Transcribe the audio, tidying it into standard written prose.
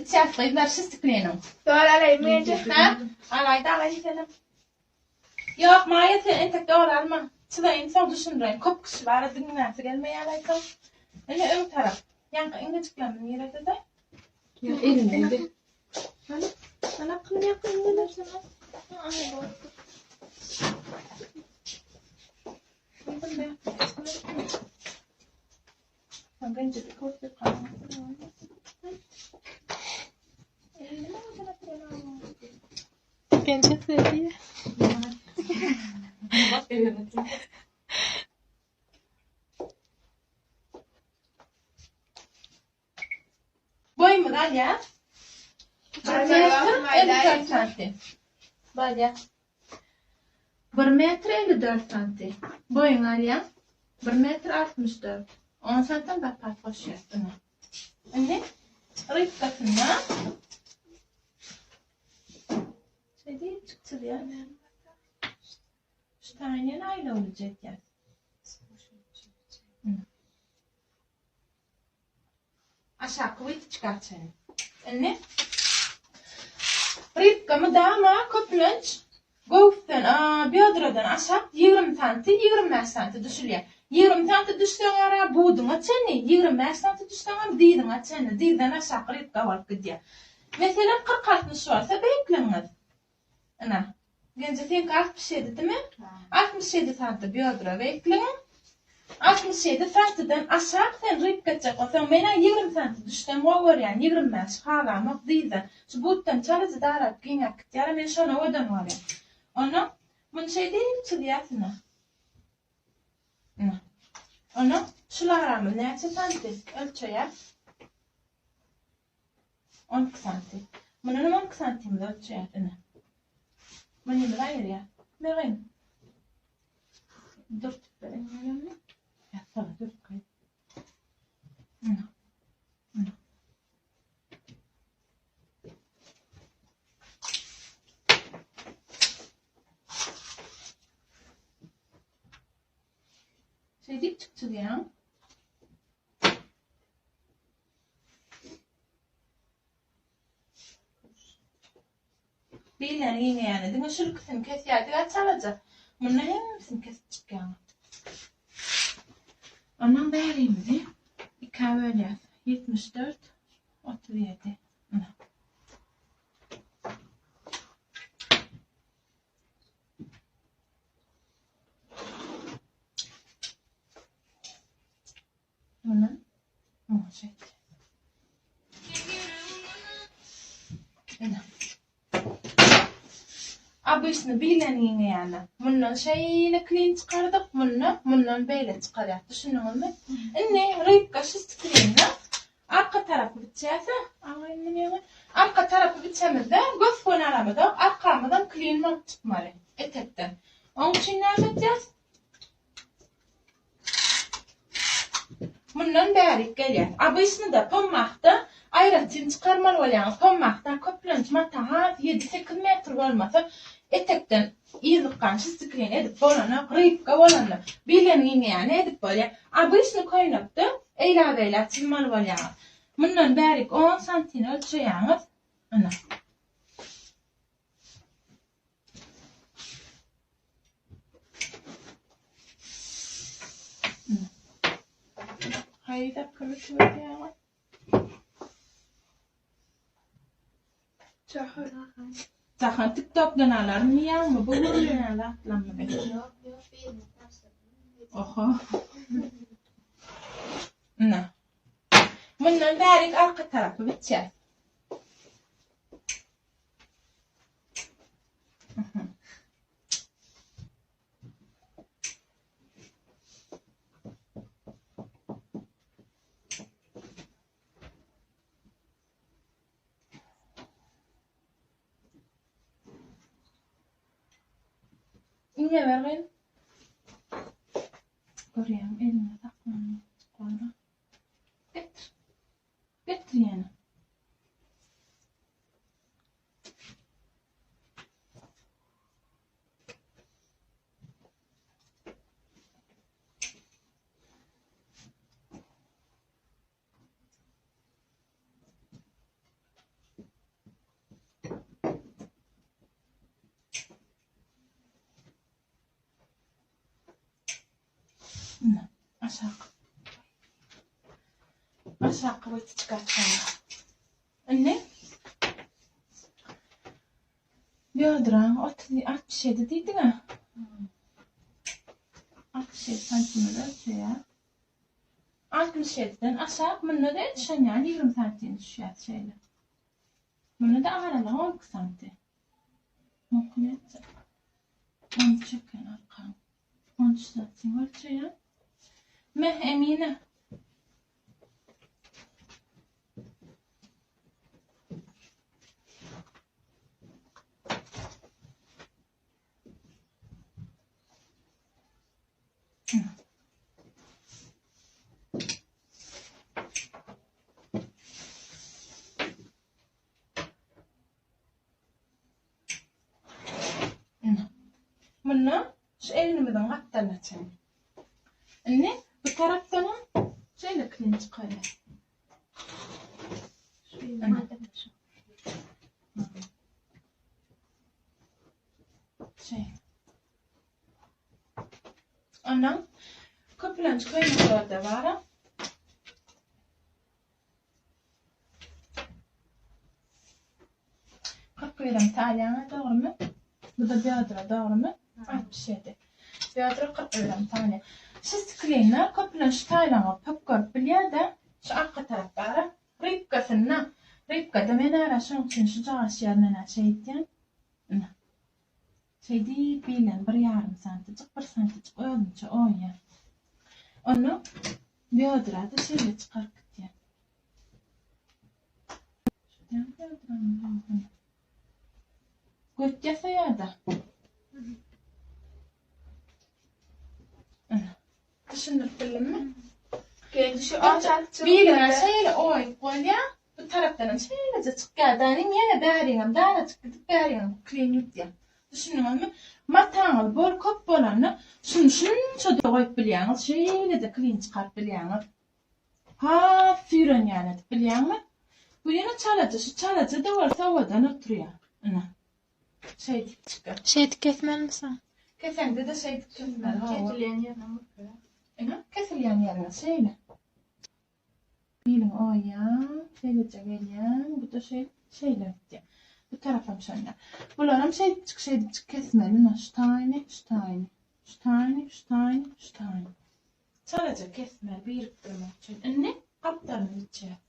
biçýäs gyzlar şistikliniň. Dol alaýyn menje. Hä? Alaý-da alaýyn senem. Ýok, Maýa sen entek dogry alma. Çyzaýyn soň düşündireýin. Köp kişi bar, diňläsi gelmeýär aýtsaň. Ine öň tarap. Ýaňky iňňejiklerimi niredede? Ýa elinde. Hany? Ana kyn ýaňky iňňeler sana. Aý boldy. Gençe söýdi. Boýumyzy alýar. 54 santim. Bolýar. 1 metr 54 santim. Boýuňy alýar. 1 metr 64. 10 santim zapas goşýar. Ine. Indi rybkasynda şeýdip çykçylýar. Şu taýyny aýlawly jetýär. Aşaky wytyçka çenli. Indi rybka mydama köplenç göwüsden, biodradan aşak 20 santi, 25 santi düşülýär. 20 santi düşseň ara buduňa çenli, 25 santi düşseňem dyzyňa çenli, dyzdan aşak rybka bolup gidýär. Meselem 40-60 bolsa beýikligiňiz. Ine. Genje seňki 67 dimi? 67 santi biodra beýikligiň. 67 santiden aşak sen rybka etjek bolsaň, men-ä 20 santi düşsem gowy görýän, 25 halamok dyzdan. Şu butdan çalaja daralyp giňäp gitýär, men şony owadan görýän. Onnoň muny şeýdip çyzýas ine. Ine. Onnoň şul aramyz näçe santi ölçeýäs? 12 santi. Mundan 12 santimiz ölçeýär ine. Munymyz aýyrýar. Megin. Dürtüp bereň megenmi? Ýa, dürt gaý. Ine. Ine. Şeýdip çykçylýaň. Bilýän giňeýäni diňe şul ikisini kesýärdik a çalaja. Munda hemmesini kesip çykýaň. Ondan bärimizi ikä bölýäs. 74 37. Ine. Muny muňa şeýtdi. Ine. Obyçny bilen giňeýände. Mundan şeýle klin çykardyk, munda mundan beýle çykarýar. Düşündiňizmi? Indi rybka şistiklinde arka tarapy biçýärse, aňaýyn muny ýaňy. Arka tarapy biçemizde gös-göni aramyzok, arkamyzam klin bolup çykmaly etekden. Oň üçin näme etýäs? Mundan bärik gelýär. Obyçnyda pommahda aýratyn çykarmaly bolýaňyz. Pommahda köplenç mata has ýedi-sekiz metr bolmasa etekden yzlykgan şistiklin edip bolanok, rybka bolanda bilen giňeýäni edip bolýar. Obyçny köýnekde eýlä-beýlä çyzmaly bolýaňyz. Mundan bärik on santini ölçeýäňiz. Ine. Haýda kömek berýär. Jahan. Jahan TikTokdan alarmy ýaňmy bu görülýän zatlarmy? Ýok, ýok, birini tabşyrdym. Oho. Ine. Mundan bärik arka tarapy bitýär. Iňňe ber gyz. Görýäň elinde saklanyp çykýar. Getir. Getir ýene. Aşak. Aşaky wytyçka açýan. Indi Biodraň 30 67 diýdiň-ä. 67 santimetre ölçeýär. 67-den aşak munda-da edişen ýaly 20 santim düşýär şeýle. Munda-da aralygy 12 santi. Muňky näçe? 13 eken arkaň. 13 santim ölçeýär. Meh Emine. Munda şu egnimiziň gapdalyna çenli. Indi bu tarapdanam şeýle klin çykarýar. Şeýle. Ondan köplenç köýneklerde bar. 41-em talýaňa dogrumy? Bu da biodra dogrumy? 67. Biodra 41-em talýa. Şu sklinler köplenç şu taýlaňa pök görüp bilýär-de, şu arka tarap bara. Rybkasynda, rybkada men ara şoň üçin şu jagaş ýerine şeýtýän. Ine. Şeýdip bilen bir ýarym santijik, bir santijik özümçe oýýan. Onda biodra-da şeýle çykaryp gitýän. Şudan biodrany Göt ýasaýar-da. Düşündirip bildimmi? Geldi şu aşak Birine şeýle oýup bolýar. Bu tarapdanam şeýleje çykýar. Danym ýene bäriňem darajyk gidip bäriňem klin gidýär. Düşündiňizmi? Mataňyz bol köp bolanda şuny şunça-da goýup bilýäňiz, şeýle-de klin çykaryp bilýäňiz. Has süýrenýän edip bilýäňmi? Bu ýene çalaja, şu çalaja-da bolsa owadan oturýar. Ine. Şeýdip çykar. Şeýdip kesmelimi soň? Keseňde-de şeýdip kesmeli. Kesilýän ýerine murtlar. Ine, kesilýän ýerine şeýle. Biliň oýýaň, şeýleje gelýäň, bu-da şeýdip, şeýle gidýär. Bu tarapam şonda. Bularam şeýdipjik, şeýdipjik kesmeli. Ine, şu taýyny, şu taýyny, şu taýyny, şu taýyny, şu taýyny. Çalaja kesmeli birikdirmek üçin. Indi gapdalyny biçýäs.